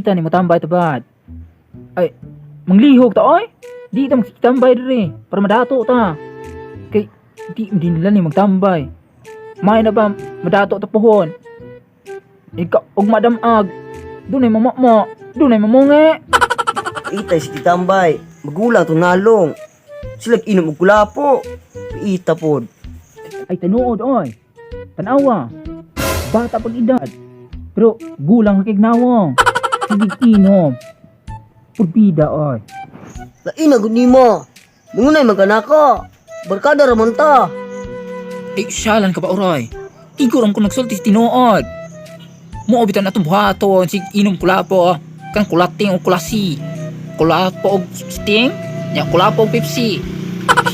Kita ni motambay ta, Brad. Ay, manglihok ta oy. Di ta magtambay diri para madato ta. Kay di di nila ni magtambay. May na ba madato ta pohon. Ika og madamag. Dunay mamama, dunay mamungi. Itay si Titambay. Magulang to nalong. Sila inom og kulapo. Ita pod. Ay tinuod oy. Tanawa. Bata pag edad. Pero gulang kay nawong. Sige inom. Purbida oy. Lain na gud nimo. Mangunay man kanako. Barkada ra man ta. Eh, syalan ka ba, oray? Igor ang kung nagsulti sa tinuod. Mo bitan atong buhaton, sig inom kulapo, kan kulating o kulasi. Kulapo og sting, nya kulapo og Pepsi.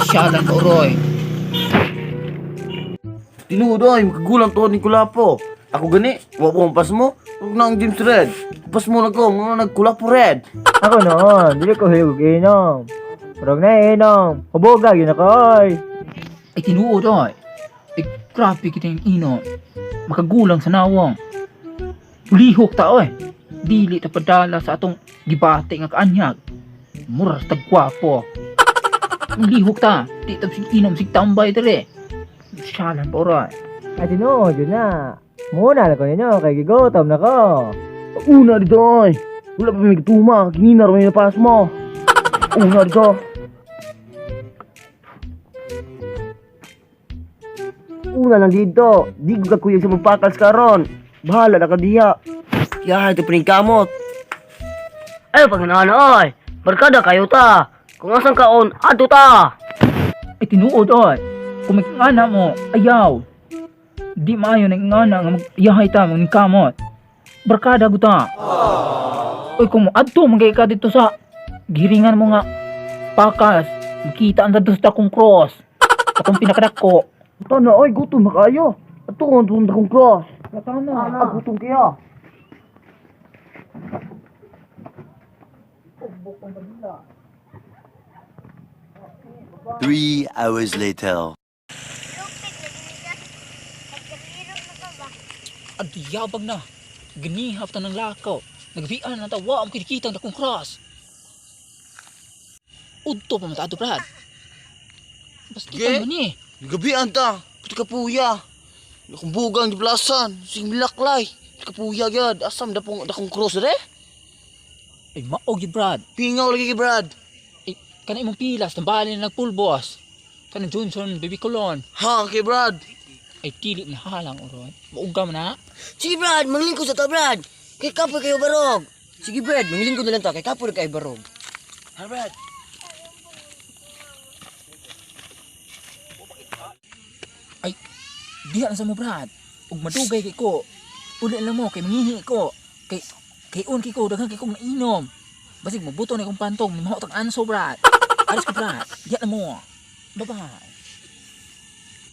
Syalan ka, oray. Tinuod ay, makagulang to ni Kulapo. Ako gani, wa ko pas mo. Huwag na ang James Red. Pas mo na ko, mga nagkulapo Red. Ako noon, dili ko higog inom. Murag na inom. Huboga gyud ako oy. Ay tinuod oy. Ay grabe kita yung inom. Makagulang sa nawong. Lihok ta oy. Dili ta padala sa atong gibate nga kaanyag. Mura sa tagkwapo. Lihok ta. Di ta sig inom sig tambay dire. Syalan pa oray. Ay tinuod yun na. Muna na ko ninyo kay gigutom na ko. Una dito ay. Wala pa may gutuma, kinina ra may napas mo. Una dito. Una lang dito. Di ko kakuyog sa magpakals karon. Bahala na ka diha. Ya, ito pa kamot. Ay, pag oy. Barkada kayo ta. Kung asan kaon, adto ta. Ay tinuod oy. Kung may ngana mo, ayaw. Di maayo na ngana nga magyahay ta kamot. Barkada guta. Oy kung mo adto man kay ka dito sa giringan mo nga pakas, makita ang dadto sa akong cross. Akong pinakadako. Tana ay, gutom na kayo. Ato ang tunda kong cross. Tama. Ah, gutom kaya. 3 hours later. Adiyabag na. Ginihap ta ng lakaw. Nagbian na ta wa ang kinikita ang dakong cross. Udto pa man ta ato Brad. Basta Ge? man ni. Gabian ta, puti kapuya. Akong bugang di blasan, sing milaklay. Kapuya gyud, asam dapong dakong cross re. Ay maog yun Brad. Pingaw lagi kay Brad. Eh, kana imong pilas, tambali na nagpulbos. Kana Johnson, baby Colon. Ha, kay Brad. Ay, dili na halang, oron. Mauga man na. Sige Brad, manglingkod sa ta Brad. Kay kapoy kayo barog. Sige Brad, manglingkod na lang ta kay kapoy kayo barog. Ha, Brad. Ay, diha na sa mo, Brad. Ug madugay kay ko. Uli na mo, kay mangihi ko. Kay, kay un kay ko, daghan kay kong nainom. Basig, mabuto na akong pantong. Ni mahotang anso, Brad. Aris ko, Brad. Diha na mo. Bye-bye.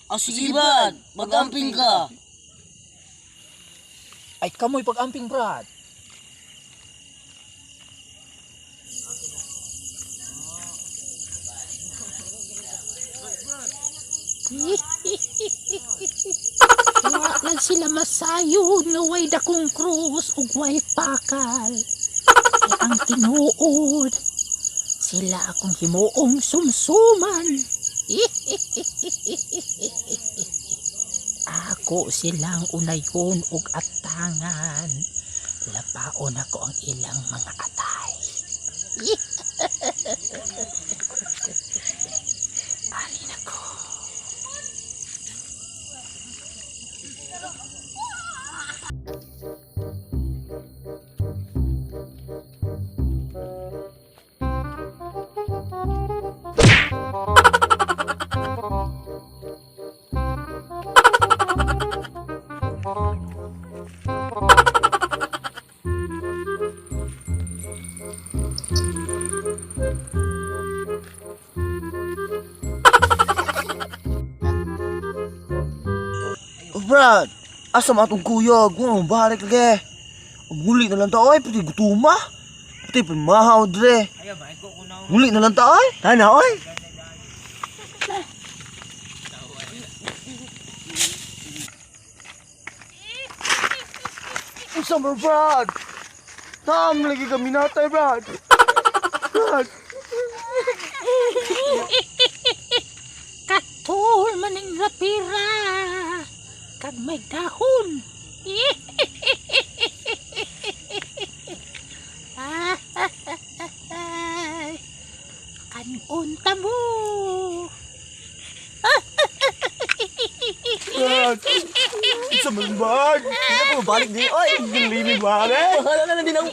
Ah, sige Brad, mag-amping ka. Ay, kamoy pag-amping, Brad. Wa lang sila masayo no way dakong krus ug way pakal. Kay ang tinuod, sila akong himuong sumsuman. Ako silang unayon ug atangan. Lapaon ako ang ilang mga atay. Alin ako. Oh, Brad, asa man atong kuyog? Nga, balik lagi. Muli na lang ta, oy, pati gutuma. Pati pamahaw dre. Muli na lang ta, oy. Tana oy. Unsa man, Brad? Tam lagi kami natay, Brad. Brad. Katol maning rapira. Kag may dahon. Kanon ta mo. Brad. Sa man, Brad. Hindi ako mabalik di. Oy, galimi, Brad. Eh. Bahala na lang din ang.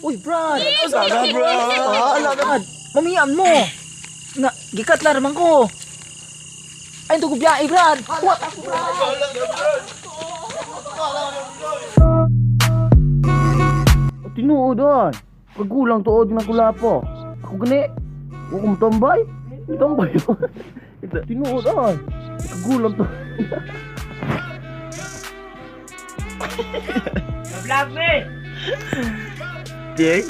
Uy, Brad! Sana, Brad. Bahala na. Brad, mamian mo. Nga, gikat lang naman ko. Ay, ito ko biyahe, Brad. What? Tinuod ay. Kagulang tuod ng kulapo. Ako gani. Wa ko tambay. Tambay. Tinuod ay. Kagulang to. Ding.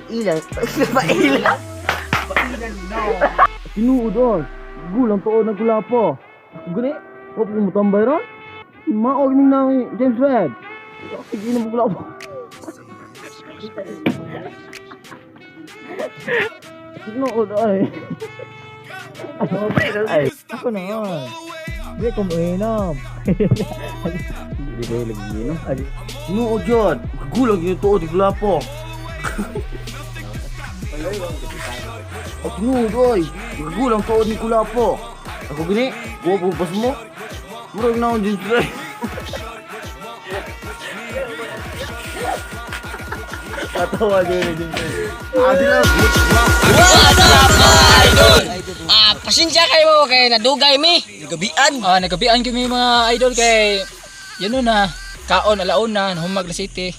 Ilan. Pailan. Tinuod ay. Kagulang tuod ng kulapo. Ako gani. Wa ko tambay ron. Maog ning nang James Red. Sige na mo kulapo. Tinuod ay. Ay, ako na oy. Di ko mainom. Di ko lagi inom. Tinuod yun. Kagulang yun tuod ng kulapo. At tinuod oy. Kagulang tuod ni kulapo. Ako gani. Guwapo pas mo. Murag na akong James Red. Katawa din ni James Red. Adi lang. Ah, pasensya kayo kay nadugay mi. Gabian. Ah, nagabian kami mga idol kay yun na kaon alaon na humag na city.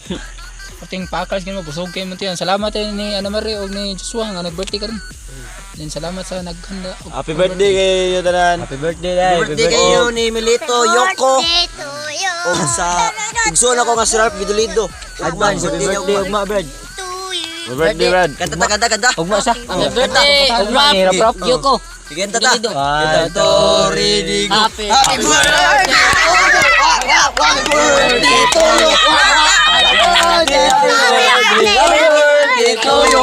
Pating pakals kini mo busog kay mo tiyan. Salamat eh, ni Ana Marie og ni Joshua nga nag-birthday karon. Then salamat sa naghanda. Happy birthday kay tanan. Happy birthday dai. Happy birthday kayo ni Milito Yoko o sa igsoon ako nga si Ralph Vidolido. Advance happy birthday ugma Brad. Happy birthday, Brad. Kanta ta, kanta, kanta. Ugma sa. Happy birthday, Ugma ni rap rap. Yoko. Sige, kanta ta. One, two, ready, go. Happy Happy birthday! Happy birthday to you! Happy birthday to you!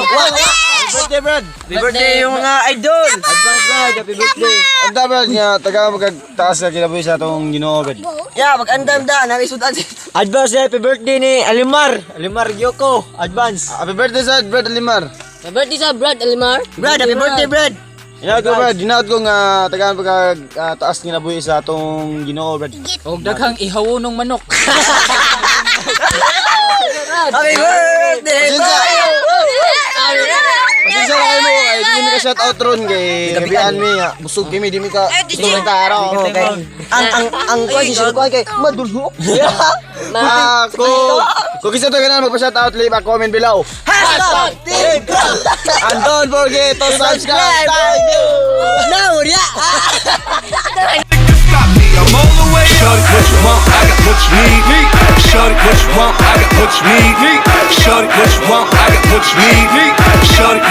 Birthday, Brad. Happy birthday yung mga idol! Advance Brad, happy birthday. Ang dapat nga taga magtaas na kinabuhi sa atong Ginoo, Brad. Yeah, mag-andam da, nami sudan. Advance happy birthday ni Alimar. Alimar Gyoko. Advance. Happy birthday sa Brad Alimar. Happy birthday sa Brad Alimar. Brad, happy birthday, Brad! Hinaot ko, Brad. Hinaot ko nga tagaan pagka taas kinabuhi sa atong Ginoo, Brad. Og daghang ihawonong manok. Happy birthday to you! Pasensya na kayo mo kay di mi ka shout out ron kay gabian mi nga busog kami di mi ka busog ng taro. Okay. Ang kuan si kuan kay madulhok. Ah, kung kisa to ganan magpa-shout out, leave a comment below. #TeamCrowd. And don't forget to subscribe. Thank you. Now, yeah. Stop me, I'm all the way. Shorty, what you want? I got what you need. Shorty, what you want? I got what you need. Shorty, what you want? I got what you need. Shorty.